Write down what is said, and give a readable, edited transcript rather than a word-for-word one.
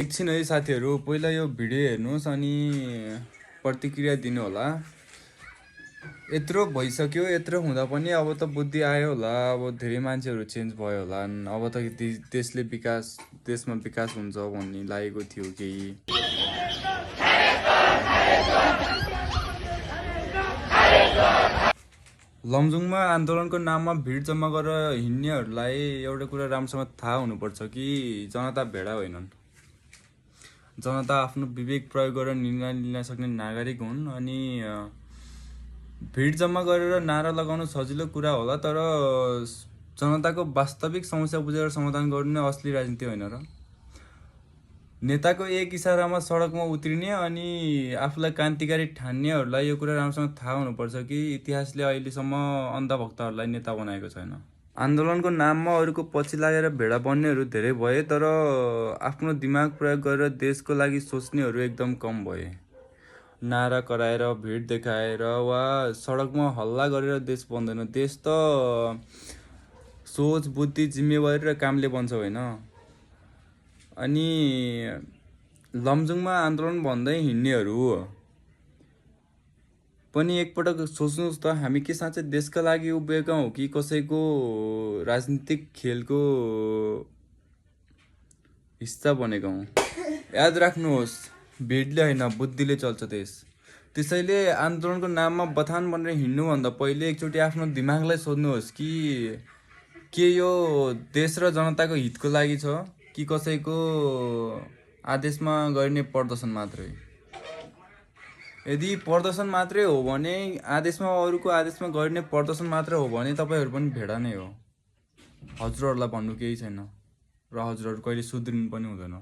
एकछिन है साथीहरू, पहिला यो भिडियो हेर्नुहोस् अनि प्रतिक्रिया दिनु होला। यत्रो भइसक्यो, यत्रो हुँदा पनि अब त बुद्धि आयो होला, अब धेरै मान्छेहरू चेन्ज भयो होला, अब त देशमा विकास हुन्छ भन्ने लागेको थियो केही। लमजुङमा आन्दोलनको नाममा भिड जम्मा गरेर हिँड्नेहरूलाई एउटा कुरा राम्रोसँग थाहा हुनुपर्छ कि जनता भेडा होइनन्। जनता आफ्नो विवेक प्रयोग गरेर निर्णय लिन सक्ने नागरिक हुन्। अनि भिड जम्मा गरेर नारा लगाउनु सजिलो कुरा होला, तर जनताको वास्तविक समस्या बुझेर समाधान गर्नु नै असली राजनीति होइन र। नेताको एक इसारामा सडकमा उत्रिने अनि आफूलाई क्रान्तिकारी ठान्नेहरूलाई यो कुरा राम्रोसँग थाहा हुनुपर्छ कि इतिहासले अहिलेसम्म अन्धभक्तहरूलाई नेता बनाएको छैन। आन्दोलनको नाममा अरूको पछि लागेर भेडा बन्नेहरू धेरै भए, तर आफ्नो दिमाग प्रयोग गरेर देशको लागि सोच्नेहरू एकदम कम भए। नारा कराएर, भिड देखाएर वा सडकमा हल्ला गरेर देश बन्दैन। देश त सोच, बुद्धि, जिम्मेवारी र कामले बन्छ होइन। अनि लमजुङमा आन्दोलन भन्दै हिँड्नेहरू पनि एकपटक सोच्नुहोस् त, हामी के साँच्चै देशका लागि उभिएका हौँ कि कसैको राजनीतिक खेलको हिस्सा बनेका हौँ। याद राख्नुहोस्, भिडले होइन बुद्धिले चल्छ देश। त्यसैले आन्दोलनको नाममा बथान बनेर हिँड्नुभन्दा पहिले एकचोटि आफ्नो दिमागलाई सोध्नुहोस् कि के यो देश र जनताको हितको लागि छ कि कसैको आदेशमा गरिने प्रदर्शन मात्रै। यदि प्रदर्शन मात्रै हो भने, अरूको आदेशमा गरिने प्रदर्शन मात्रै हो भने तपाईँहरू पनि भेडा नै हो। हजुरहरूलाई भन्नु केही छैन र हजुरहरू कहिले सुध्रिनु पनि हुँदैन।